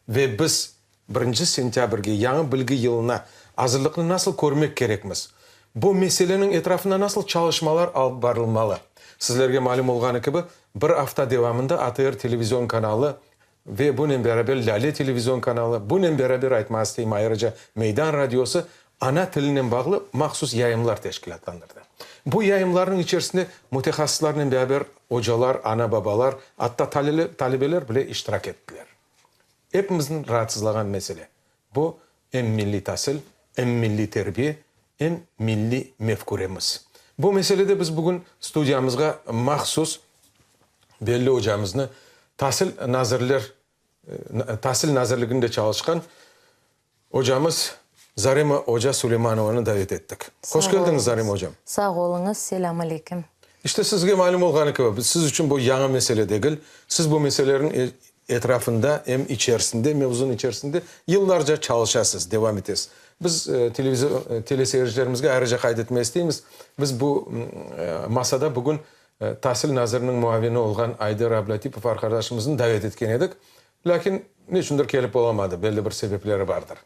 Speaker 1: Ve biz birinci sentâbrge, yañı bilgi yılına azırlıqnı nasıl körmek kerekmiz? Bu meseleniñ etrafında nasıl çalışmalar alıp barılmalı? Sizlerge malüm olğanı kibi, bir afta devamında ATR televizion kanalı ve bunen beraber Lâle televizion kanalı, bunen beraber aytmağa isteyim ayrıca Meydan radiosı ana tilinen bağlı mahsus yayınlar teşkilâtlandırdı. Bu yayınlarnıñ içerisinde mütehassıslarnen beraber ocalar, ana-babalar, atta talebeler bile iştirak ettiler. Epimizni raatsızlağan mesele, bu em milliy tasil, em milliy terbiye, em milliy mefküremiz. Bu meselede biz bugün studiyamızğa mahsus belli ocamıznı, Tasil nazirler, Tasil nazirliginde çalışqan Ocamız Zarema oca Suleymanovanı davet ettik. Hoş keldiñiz, Zarema ocam.
Speaker 12: Sağ oluñız, selâm aleyküm.
Speaker 1: İşte sizge malüm olğanı kibi, siz içün bu yañı mesele degil. Siz bu meselelerniñ. etrafında, em içerisinde, mevzunıñ içerisinde yıllarca çalışasız, devam etesiz. Biz teleseyircilerimizge ayrıca qayd etmege isteymiz, biz bu masada bugün tasil naziriniñ muavini olğan Ayder Ablâtipov arqadaşımıznı davet etken edik, lâkin ne içündir kelip olamadı, belli bir sebepleri bardır.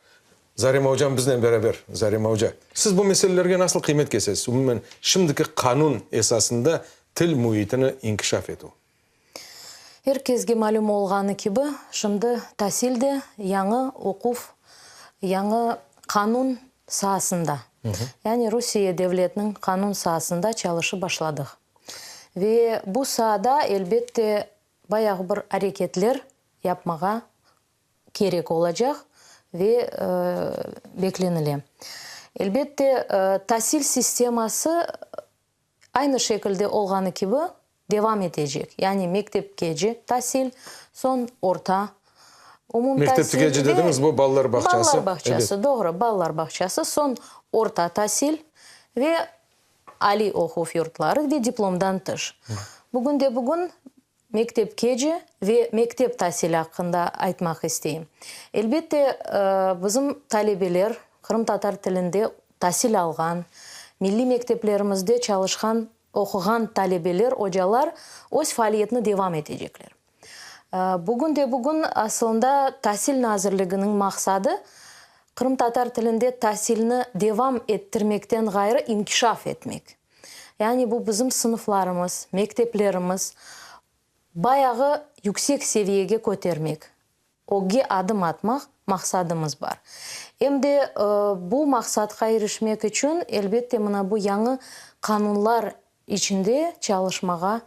Speaker 1: Zarema ocam biznen beraber. Zarema oca, siz bu meselelerge nasıl qıymet kesesiz, umumen şimdiki qanun esasında til müitini inkişaf etüv?
Speaker 12: Er kesge malüm olğanı kibi, şimdi tasil de yañı oquv, yañı qanun saasında, yani Rusiye devletiniñ qanun saasında çalışıp başladıq. Ve bu saada, elbette, bayağı bir areketler yapmağa kerek olacaq ve beklenile. Elbette, tasil sisteması aynı şekilde olğanı kibi devam etecek, yani mektepkece tasil, soñ orta umumtasil ve.
Speaker 1: Mektepkece dediñiz, bu balalar bağçası.
Speaker 12: Balalar bağçası, doğru, balalar bağçası, soñ orta tasil ve aliy oquv yurtları ve diplomdan tış. Bugünde-bugün Mektepkece ve mektep tasili aqqında aytmaq isteyim. Elbette, bizim talebeler, qırımtatar tilinde tasil alğan, milliy mekteplerimizde çalışqan, oquğan talebeler, ocalar öz faaliyetini devam etecekler. Bugünde-bugün aslında Tasil nazirliginiñ maqsadı, qırımtatar tilinde tasilni devam ettirmekten ğayrı inkişaf etmek. Yani bu bizim sınıflarımız, mekteplerimiz bayağı yüksek seviyege kötermek, ögge adım atmaq maqsadımız bar. Em de bu maqsadqa irişmek içün, elbette, mına bu yañı qanunlar içinde çalışmağa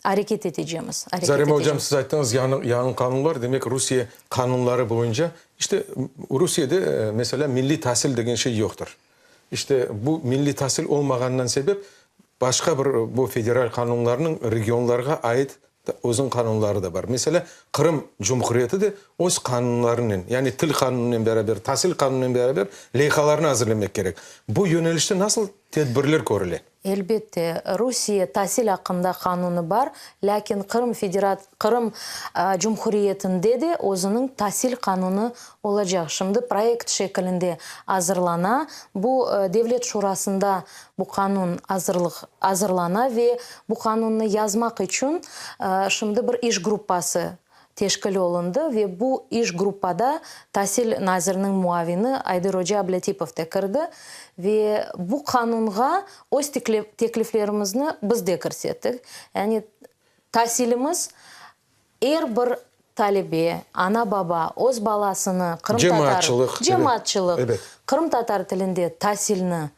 Speaker 12: areket etecemiz, areket
Speaker 1: Zarema ocam, siz ayttıñız, yañı, yañı qanunlar, demek, Rusiye qanunları boyunca, işte, Rusiyede, meselâ, milliy tasil degen şey yoqtır. İşte, bu milliy tasil olmağanından sebep, başqa bir bu federal qanunlarnıñ regionlarğa ait özüniñ qanunları da bar. Meselâ, Qırım Cumhuriyeti de öz qanunlarınen, yani til qanunınen beraber, tasil qanunınen beraber leyhalarnı azırlamaq kerek. Bu yönelişte nasıl tedbirler körüle?
Speaker 12: Elbette, Rusiye tasil aqqında qanunı bar, lâkin Qırım Federat Qırım Cumhuriyetinde de özüniñ tasil qanunı olacaq. Şimdi proyekt şekilinde azırlana. Bu Devlet Şurasında bu qanun azırlıq azırlana ve bu qanunnı yazmaq içün şimdi bir iş gruppası teşkil olundı ve bu iş gruppada tasil naziriniñ muavini Ayder oca Ablâtipov da kirdi ve bu qanunğa öz tekliflerimizni biz de kirsettik. Yani tasilimiz er bir talebe, ana-baba öz balasını qırımtatar, cemaatçılıq, qırımtatar tilinde tasilni,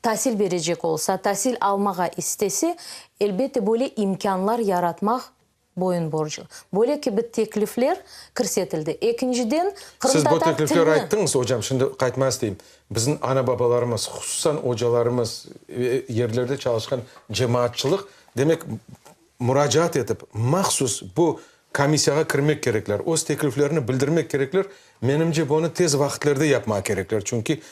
Speaker 12: tasil berecek olsa, tasil almağa istese, elbette böyle imkânlar yaratmaq boyun borcu. Böyle kibi teklifler kirsetildi. Ekinciden,
Speaker 1: Siz bu
Speaker 12: qırımtatar
Speaker 1: teklifler
Speaker 12: tilini.
Speaker 1: ayttıñız, ocam, şimdi qaytmağa isteyim. Bizim ana-babalarımız, hususan ocalarımız, yerlerde çalışqan cemaatçılıq, demek, muracaat etip, mahsus bu komissiyağa kirmek kerekler, öz tekliflerini bildirmek kerekler. Menimce, bunı tez vaqıtlerde yapmağa kerekler, çünki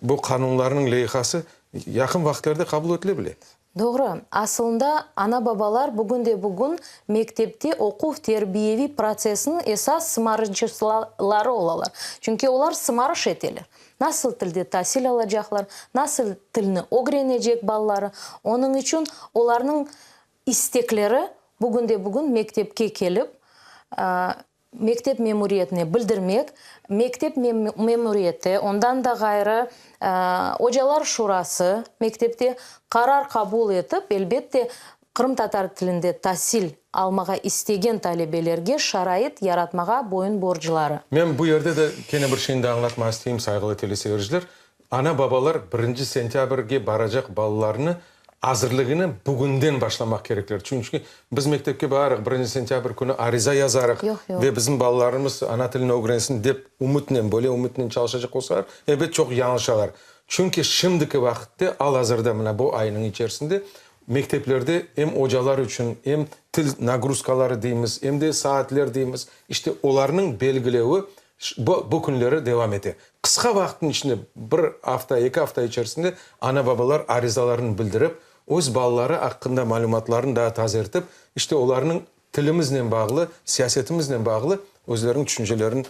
Speaker 1: bu qanunlarnıñ leyhası yaqın vaqıtlerde qabul etile bile.
Speaker 12: Doğru. Asılında, ana-babalar bugünde-bugün mektepte oquv-terbiyeviy protsessniñ esas sımarışçıları olalar. Çünki olar sımarış eteler. Nasıl tilde tasil alacaqlar, nasıl tilni ögrenecek balaları. Onıñ içün olarnıñ istekleri bugünde-bugün mektepke kelip, Mektep memuriyetine bildirmek, mektep memuriyeti, ondan da ğayrı, ocalar şurası mektepte qarar qabul etip, elbette, qırımtatar tilinde tasil almağa istegen talebelerge şarait yaratmağa boyun borcları.
Speaker 1: Men bu yerde de kene bir şeyni de añlatmağa isteyim, sayğılı teleseyirciler. Ana-babalar birinci sentâbrge baracaq balalarını azırlığını bugünden başlamaq kerekler. Çünki biz mektepke bararıq, birinci sentâbr künü ariza yazarıq ve bizim balalarımız ana tilini ögrensin dep ümütnen, böyle ümütnen çalışacaq olsalar, elbet, çoq yañlışalar. Çünki şimdiki vaqıtte, al-azırda, mına bu aynıñ içerisinde mekteplerde em ocalar içün, em til nagruzkaları deymiz, em de saatler deymiz, işte olarnıñ belgilevi Bu, bu künleri devam ete. Qısqa vaqıtnıñ içinde, bir afta, eki afta içerisinde ana-babalar arizalarını bildirip, öz balaları aqqında malümatlarını daa tazertip, işte olarnıñ tilimiznen bağlı, siyasetimiznen bağlı. özleriniñ tüşüncelerini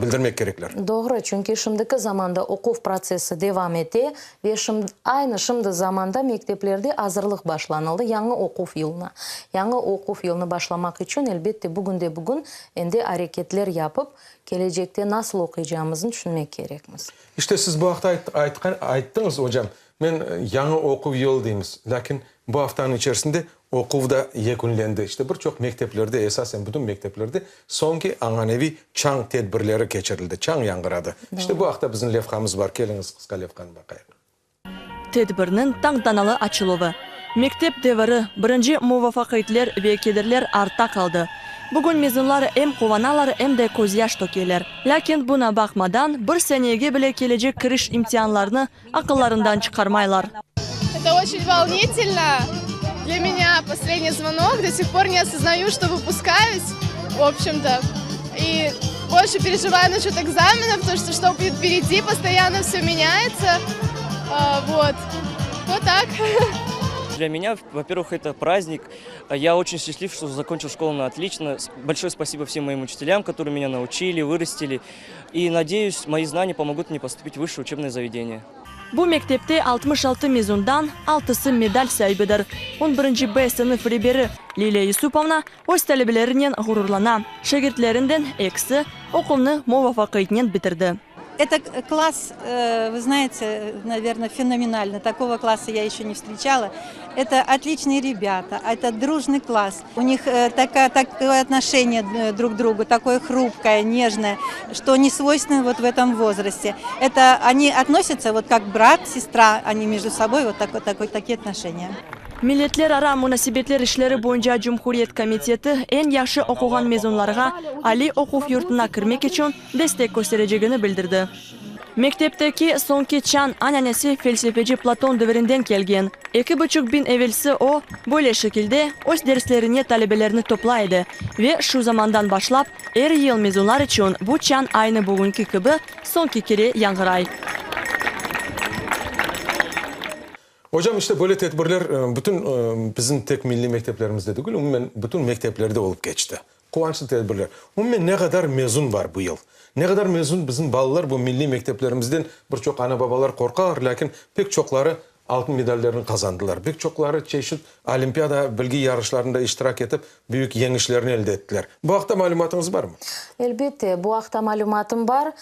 Speaker 1: bildirmek kerekler.
Speaker 12: Doğru, çünki şimdiki zamanda oquv protsessi devam ete ve aynı şimdi zamanda mekteplerde azırlıq başlanıldı yañı oquv yılına. Yañı oquv yılını başlamaq içün, elbette, bugünde-bugün endi areketler yapıp, kelecekte nasıl oquycağımıznı tüşünmek kerekmiz.
Speaker 1: İşte, siz bu aqta ayttıñız, ocam, men yañı oquv yılı deymiz, lâkin bu aftanıñ içerisinde oquv da yekünlendi. İşte, bir çoq mekteplerde, esasen bütün mekteplerde soñki añaneviy çañ tedbirleri keçirildi, çañ yañğıradı. İşte, bu aqta bizim levhamız bar, keliñiz, qısqa levhanı baqayıq.
Speaker 13: Tedbirniñ tantanalı açıluvı. Mektep deviri, birinci muvafaqiyetler ve kederler artta qaldı. Bugün mezunlar em quvanalar, em de közyaş tökeler. Lâkin buna baqmadan, bir senege bile kelecek kiriş imtianlarını aqıllarından çıqarmaylar.
Speaker 14: Это очень волнительно. Для меня последний звонок. До сих пор не осознаю, что выпускаюсь, в общем-то. И больше переживаю насчет экзаменов, то, что что будет впереди, постоянно все меняется. Вот. Вот так.
Speaker 15: Для меня, во-первых, это праздник. Я очень счастлив, что закончил школу на отлично. Большое спасибо всем моим учителям, которые меня научили, вырастили. И надеюсь, мои знания помогут мне поступить в высшее учебное заведение.
Speaker 13: Bu mektepte 66 mezundan altısı medal saibidir. On birinci B sınıf reberi Liliya Yusupovna öz talebelerinen ğururlana, şegirtlerinden ekisi oquvnı muvafaqiyetnen bitirdi.
Speaker 16: Это класс, вы знаете, наверно, феноменальный. Такого класса я еще не встречала. Это отличные ребята, это дружный класс. У них такая, такое отношение друг к другу, такое хрупкое, нежное, что не свойственно вот в этом возрасте. Это они относятся вот как брат, сестра, они между собой вот такой, такой, такие отношения.
Speaker 13: Milletlerara munasebetler işleri boyunca Cumhuriyet komiteti eñ yahşı oquğan mezunlarğa aliy oquv yurtuna kirmek içün destek kösterecegini bildirdi. Mektepteki soñki çañ ananesi felsefeci Platon devirinden kelgen. Eki buçuq biñ evelsi o, böyle şekilde öz derslerine talebelerni toplay edi ve şu zamandan başlap er yıl mezunlar içün bu çañ aynı bugünki kibi soñki kere yañğıray.
Speaker 1: Ocam, işte böyle tedbirler bütün bizim tek milliy mekteplerimizde degil, umumen bütün mekteplerde olıp keçti. Quvançlı tedbirler. Umumen ne qadar mezun bar bu yıl? Ne qadar mezun bizim balalar bu milliy mekteplerimizden bir çoq ana-babalar qorqalar, lâkin pek çoqları altın medallerni qazandılar. Pek çoqları çeşit olimpiada, bilgi yarışlarında iştirak etip, büyük yeñişlerni elde ettiler. Bu aqta malümatıñız barmı?
Speaker 12: Elbette, bu aqta malümatım bar.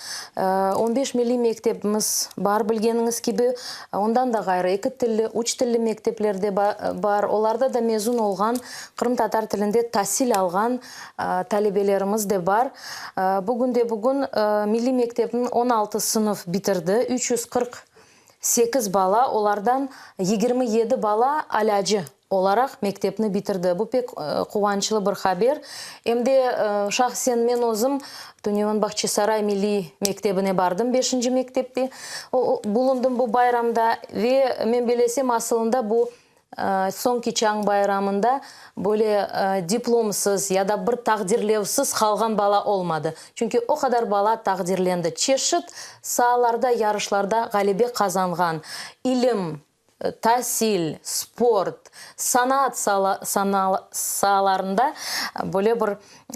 Speaker 12: On beş milliy mektebimiz bar, bilgeniñiz kibi. Ondan da ğayrı, eki tilli, üç tilli mektepler de bar. Olarda da mezun olğan, qırımtatar tilinde tasil alğan talebelerimiz de bar. Bugünde-bugün milliy mektepniñ 16 sınıf bitirdi, 348 bala, olardan 27 bala alâcı olaraq mektepni bitirdi. Bu pek quvançlı bir haber. Em de şahsen men özüm tünevin Bağçasaray milliy mektebine bardım, beşinci mektepte bulundım bu bayramda ve men belesem, asılında bu soñki çañ bayramında böyle diplomsız ya da bir taqdirlevsiz qalğan bala olmadı. Çünki o qadar bala taqdirlendi. Çeşit saalarda yarışlarda ğalebe qazanğan, ilim, Tasil, sport, sanaat saalarında böyle bir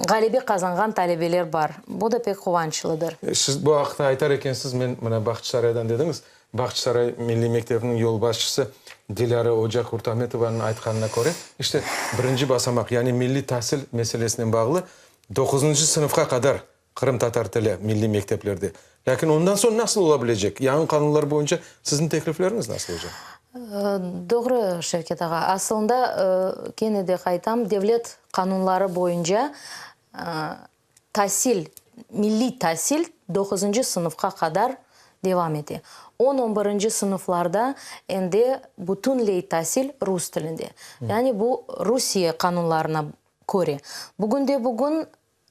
Speaker 12: ğalebe qazanğan talebeler bar. Bu da pek quvançlıdır.
Speaker 1: Siz bu aqta aytar ekensiz, men mına Bağçasaraydan dediñiz, Bağçasaray milliy mektebiniñ yolbaşçısı Dilâra oca Kurtametovanıñ aytqanına köre, işte, birinci basamaq, yani milliy tasil meselesinen bağlı doquzıncı sınıfqa qadar Qırımtatar tili milliy mekteplerde. Lâkin ondan soñ nasıl ola bilecek? Yañı qanunlar boyunca siziñ teklifleriñiz nasıl olacaq?
Speaker 12: Doğru, Şevket ağa. Asılında, kene de qaytam, devlet qanunları boyunca tasil, milliy tasil doquzıncı sınıfqa qadar devam ete. On, on birinci sınıflarda endi bütünley tasil rus tilinde. Yani bu Rusiye qanunlarına köre. Bugünde-bugün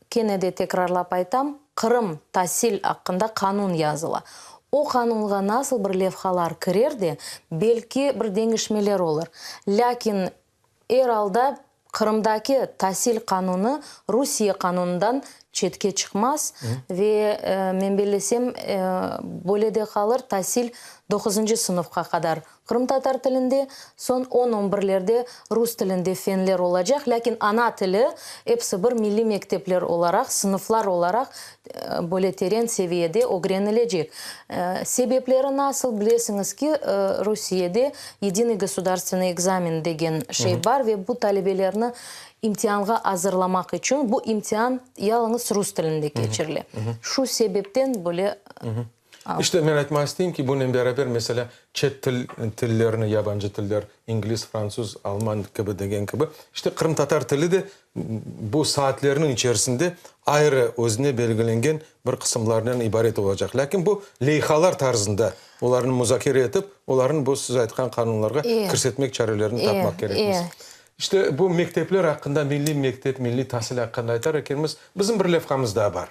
Speaker 12: Kene de tekrarlap aytam, Qırım tasil aqqında qanun yazıla. O qanunğa nasıl bir levhalar kirer de, belki bir deñişmeler olur. Lâkin er alda Qırımdaki tasil qanunı Rusiye qanunından. çetke çıqmaz ve men bellesem, böyle de qalır, tasil doquzıncı sınıfqa qadar qırımtatar tilinde, soñ on, on birlerde rus tilinde fenler olacaq, lâkin ana tili episi bir milliy mektepler olaraq, sınıflar olaraq böyle teren seviyede ögrenilecek. Sebepleri nasıl, bilesiñiz ki, Rusiyede yedinıy gosudarstvenıy ekzamen degen şey bar ve bu talebelerni İmtianğa azırlamaq içün bu imtian yalıñız rus tilinde keçirile. Şu sebepten böyle al.
Speaker 1: İşte, men aytmaq isteyim ki, bunen beraber, meselâ, çet til tillerini, yabancı tiller, ingliz, fransuz, alman kibi degen kibi, işte, qırımtatar tili de bu saatlerniñ içerisinde ayrı özüne belgilengen bir qısımlarnen ibaret olacaq. Lâkin bu leyhalar tarzında olarnı muzakere etip, olarnı bu siz aytqan qanunlarğa kirsetmek çarelerini tapmaq kerekmiz. İşte, bu mektepler aqqında, milliy mektep, milliy tasil aqqında aytar ekenmiz, bizim bir levhamız daa bar.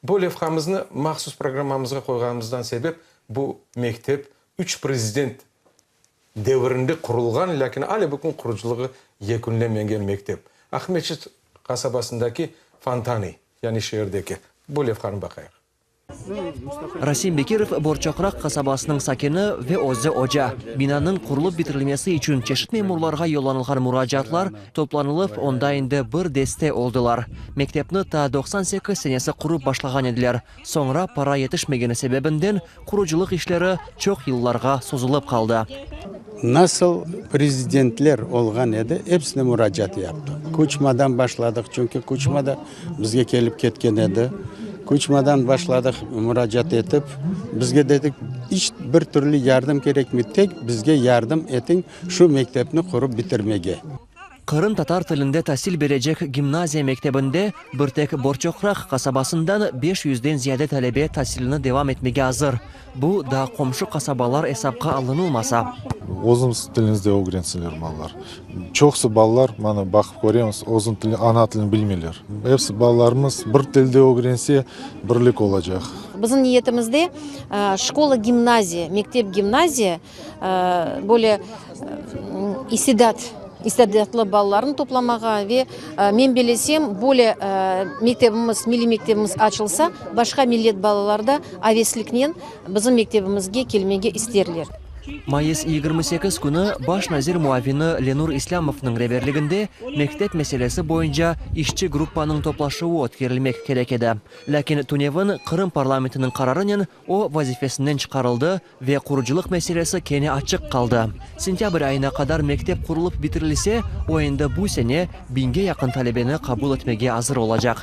Speaker 1: Bu levhamıznı mahsus programmamızğa qoyğanımızdan sebep, bu mektep üç prezident devirinde qurulğan, lâkin ale bugün qurucılığı yekünlenmegen mektep. Aqmeçit qasabasındaki Fontanıy, yani şeerdeki. Bu levhanı baqayıq.
Speaker 2: Rasim Bekirov Borçoqraq qasabasınıñ sakini ve özü oca. Binanıñ qurulıp bitirilmesi içün çeşit memurlarğa yollanılğan muracaatlar toplanılıp, onda endi bir deste oldılar. Mektepni ta 98 senesi qurıp başlağan ediler, soñra para yetişmegeni sebebinden qurucılıq işleri çoq yıllarğa sozulıp qaldı.
Speaker 17: Nasıl prezidentler olğan edi, episine muracaat yaptıq. Kuçmadan başladıq, çünki Kuçma da bizge kelip ketken edi. Kuçmadan başladıq muracaat etip, bizge dedik, iç bir türlü yardım kerekmey, tek bizge yardım etiñ şu mektepni qurıp bitirmege.
Speaker 2: Qırımtatar tilinde tasil berecek gimnaziya mektebinde bir tek Borçoqraq qasabasından beş yüzden ziyade talebe tasilini devam etmege azır. Bu daa qomşu qasabalar esapqa alınılmasa.
Speaker 4: Özümiz tilimizde ögrensinler balalar. Çoqusı balalar, mana, baqıp köremiz, özüniñ tilini, ana tilini bilmeyler. Episi balalarımız bir tilde ögrense, birlik olacaq.
Speaker 18: Bizim niyetimizde şkola-gimnaziya, mektep-gimnaziya, böyle istidat, istidatlı balalarnı toplamağa ve men belesem, böyle mektebimiz, milliy mektebimiz açılsa, başqa millet balaları da avesliknen bizim mektebimizge kelmege isterler.
Speaker 2: Mayıs 28 künü baş nazir muavini Lenur İslâmovnıñ reberliginde mektep meselesi boyunca işçi gruppanıñ toplaşuvı ötkerilmek kerek edi. Lâkin tünevin Qırım parlamentiniñ qararınen o vazifesinden çıqarıldı ve qurucılıq meselesi kene açıq qaldı. Sentâbr ayına qadar mektep qurulıp bitirilse, o endi bu sene biñge yaqın talebeni qabul etmege azır olacaq.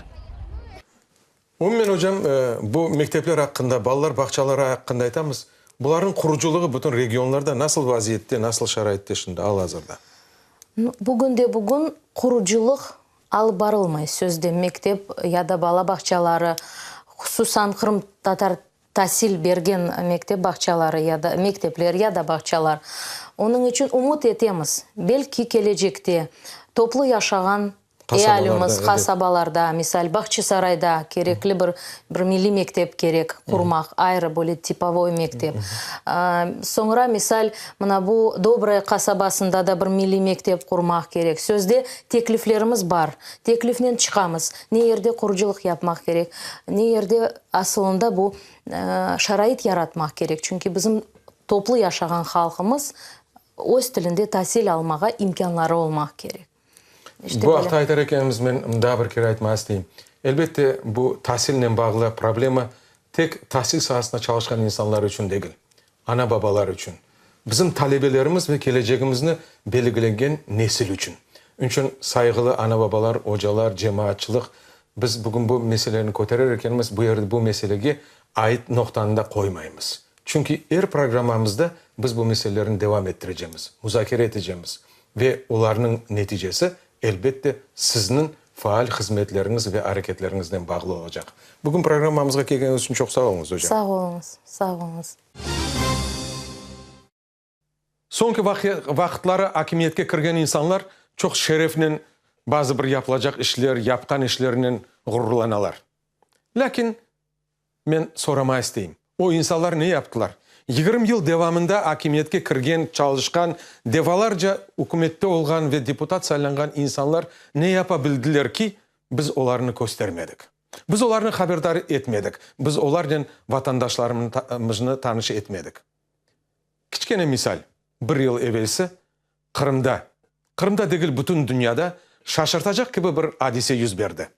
Speaker 1: Umumen, ocam, bu mektepler aqqında, balalar bağçaları aqqında aytamız. Bularnıñ qurucılığı bütün regionlarda nasıl vaziyette, nasıl şaraitte şimdi, al-azırda?
Speaker 12: Bugünde-bugün qurucılıq alıp barılmay, sözde mektep ya da bala bağçaları, hususan qırımtatar tasil bergen mektep bağçaları ya da mektepler ya da bağçalar. Onıñ içün ümüt etemiz, belki kelecekte toplu yaşağan ealimiz qasabalarda, misal, Bahçisarayda kerekli bir bir milliy mektep kerek qurmaq, ayrı böyle tipovoy mektep. Soñra, misal, mına bu Dobroye qasabasında da bir milliy mektep qurmaq kerek. Sözde tekliflerimiz bar, teklifnen çıqamız, ne yerde qurucılıq yapmaq kerek, ne yerde asılında bu şarait yaratmaq kerek, çünki bizim toplu yaşağan halqımız öz tilinde tasil almağa imkânları olmaq kerek. İşte
Speaker 1: Bu aqta aytar ekenimiz, men daa bir kere aytmağa isteyim. Elbette, bu tasilnen bağlı problema tek tasil saasında çalışqan insanlar içün degil, ana-babalar içün, bizim talebelerimiz ve kelecegimizni belgilengen nesil içün. Onıñ içün, sayğılı ana-babalar, ocalar, cemaatçılıq, biz bugün bu meseleni köterer ekenimiz, bu yerde bu meselege ait noqtanı da qoymaymız. Çünki er programmamızda biz bu meselelerni devam ettirecemiz, muzakere etecemiz ve olarnıñ neticesi, elbette, sizniñ faal hızmetleriñiz ve areketleriñiznen bağlı olacaq. Bugün programmamızğa kelgeniñiz içün çoq sağ oluñız, ocam.
Speaker 12: Sağ oluñız, sağ oluñız.
Speaker 1: Soñki vaqıtları akimiyetke kirgen insanlar çoq şerefnen bazı bir yapılacaq işler, yapqan işlerinen ğururlanalar. Lâkin men soramağa isteyim, o insanlar ne yaptılar? 20 yıl devamında akimiyetke kirgen, çalışqan, defalarca ükümette olğan ve deputat saylanğan insanlar ne yapa bildiler ki, biz olarnı köstermedik? Biz olarnı haberdar etmedik, biz olarnen vatandaşlarımıznı tanış etmedik. Kiçkene misal, bir yıl evelsi Qırımda, Qırımda degil, bütün dünyada şaşırtacaq kibi bir adise yüz berdi.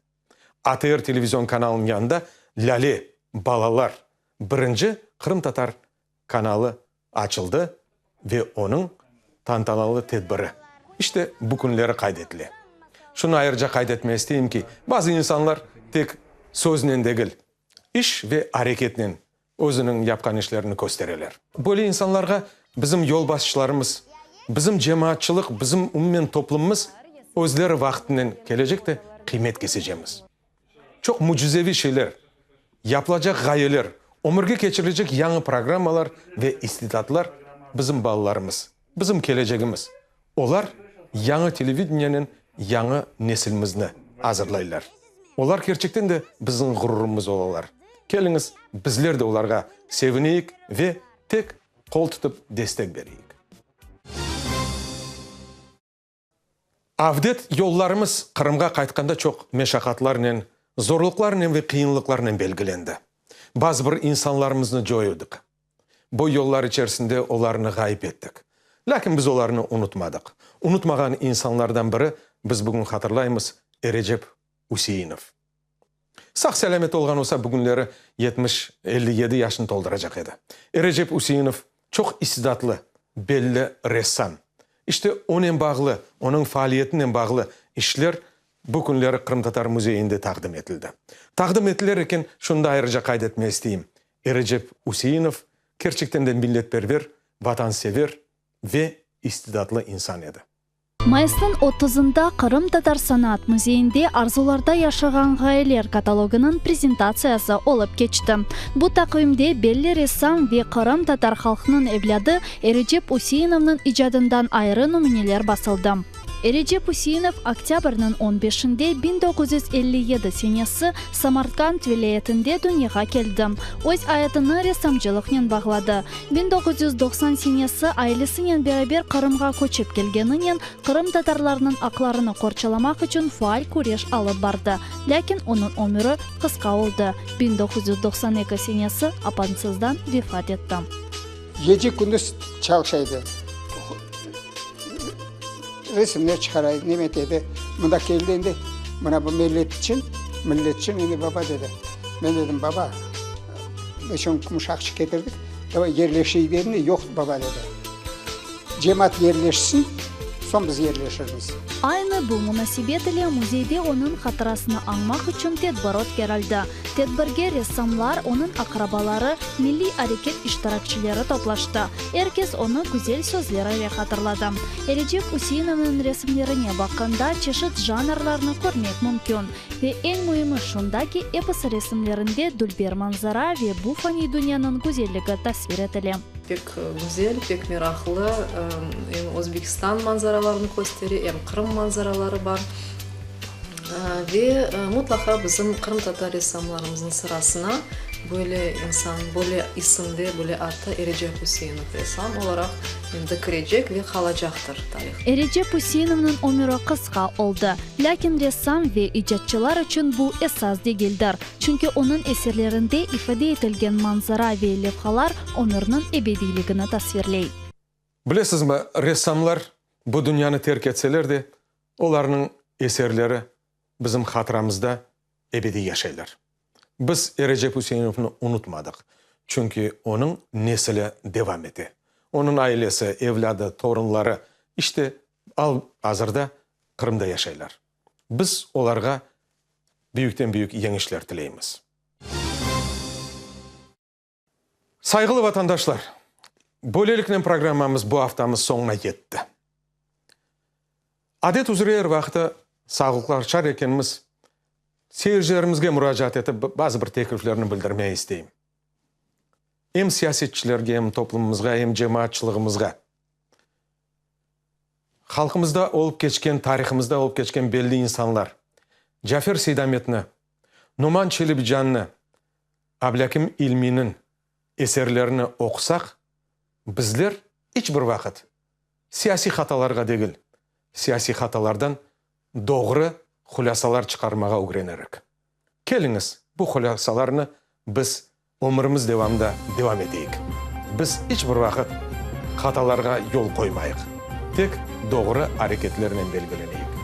Speaker 1: ATR televizion kanalınıñ yanında Lâle, balalar, birinci qırımtatar kanalı açıldı ve onıñ tantanalı tedbiri, işte, bu künleri qayd etile. Şunı ayrıca qayd etmege isteyim ki, bazı insanlar tek söznen degil, iş ve areketnen özüniñ yapqan işlerini köstereler. Böyle insanlarğa bizim yolbaşçılarımız, bizim cemaatçılıq, bizim umumen toplumımız özleri vaqtınen kelecekte qıymet kesecemiz. Çoq mücizeviy şeyler, yapılacaq ğayeler, ömürge keçirilecek yañı programmalar ve istidatlar bizim balalarımız, bizim kelecegimiz. Olar yañı televideniyenen yañı nesilimizni azırlaylar. Olar kerçekten de bizim ğururımız olalar. Keliñiz, bizler de olarğa sevineyik ve tek qol tutıp destek bereyik. Avdet yollarımız Qırımğa qaytqanda çoq meşaqatlarnen, zorluqlarnen ve qıyınlıqlarnen belgilendi. Bazı bir insanlarımıznı coyudıq. Bu yollar içerisinde olarnı ğayıp ettik. Lâkin biz olarnı unutmadıq. Unutmağan insanlardan biri, biz bugün hatırlaymız, Erecep Üseinov. Sağ-selâmet olğan olsa, bugünleri 70, 57 yaşını tolduracaq edi. Erecep Üseinov çoq istidatlı, belli ressam. İşte, onen bağlı, onıñ faaliyetinen bağlı işler bu künleri Qırımtatar müzeyinde taqdim etildi. Taqdim etiler eken, şunı da ayrıca qayd etmege isteyim, Erecep Üseinov kerçekten de milletperver, vatansever ve istidatlı insan edi.
Speaker 19: Mayısnıñ otuzında Qırımtatar sanat müzeyinde Arzularda yaşağan ğayeler katalogınıñ prezentatsiyası olıp keçti. Bu taqvimde belli ressam ve qırımtatar halqnıñ evlâdı Erecep Üseinovnıñ icadından ayrı nümüneler basıldı. Erecep Üseinov oktâbrniñ on beşinde 1957 senesi Samarkand vilâyetinde dünyağa keldi. Öz ayatını ressamcılıqnen bağladı. 1990 senesi ailesinen beraber Qırımğa köçip kelgeninen qırımtatarlarnıñ aqlarını qorçalamaq içün faal küreş alıp bardı. Lâkin onıñ ömüri qısqa oldı, 1992 senesi apansızdan vefat etti.
Speaker 20: Gece-kündüz çalışa edi. Resimler çıqara edi, neme ete edi. Mında keldi endi, mına bu millet içün, millet içün endi baba dedi. Men dedim, baba, beş-on kümüş aqça ketirdik, davay yerleşeyik dedim de, yoq, baba dedi. Cemaat yerleşsin, soñ biz yerleşirmiz.
Speaker 19: Aynı bu munasebet ile müzeyde onıñ hatırasını añmaq içün tedbir ötkerildi. Tedbirge ressamlar, onıñ aqrabaları, milliy areket iştirakçileri toplaştı. Er kes onı güzel sözler ile hatırladı. Erecep Üseinovnıñ resimlerine baqqanda çeşit janrlarnı körmek mümkün. Ve eñ müimi şunda ki, episi resimlerinde dülber manzara ve bu faniy dünyanıñ güzelligi tasvir etile.
Speaker 21: Pek güzel, pek meraqlı, em Özbekistan manzaralarını köstere, em Qırım manzaraları bar. Ve mutlaqa bizim qırımtatar ressamlarımıznıñ sırasına böyle insan, böyle isimde, böyle adda Erecep Üseinov ressam olaraq endi kirecek ve qalacaqtır tarihta.
Speaker 19: Erecep Üseinovnıñ ömüri qısqa oldı. Lâkin ressam ve icatçılar içün bu esas degildir. Çünki onıñ eserlerinde ifade etilgen manzara ve levhalar ömürniñ ebediyligini tasvirley.
Speaker 1: Bilesizmi, ressamlar bu dünyanı terk etseler de, olarnıñ eserleri bizim hatıramızda ebediy yaşaylar. Biz Erecep Üseinovnı unutmadıq, çünki onıñ nesili devam ete. Onıñ ailesi, evlâdı, torunları, işte, al-azırda Qırımda yaşaylar. Biz olarğa büyükten-büyük yeñişler tileymiz. Sayğılı vatandaşlar, böyleliknen programmamız bu aftamız soñuna yetti. Adet üzre er vaqıtı sağlıqlaşar ekenmiz, seyircilerimizge muracaat etip bazı bir tekliflerni bildirmeye isteyim. Em siyasetçilerge, em toplumımızğa, em cemaatçılığımızğa. Halqımızda olıp keçken, tarihımızda olıp keçken belli insanlar, Cafer Seydametni, Noman Çelebicannı, Ablâkim İlmiyniñ eserlerini oqusaq, bizler iç bir vaqıt siyasiy hatalarğa degil, siyasiy hatalardan doğru hulâsalar çıqarmağa ögrenerik. Keliñiz, bu hulâsalarnı biz ömürimiz devamında devam eteyik. Biz iç bir vaqıt hatalarğa yol qoymayıq, tek doğru areketlernen belgileneyik.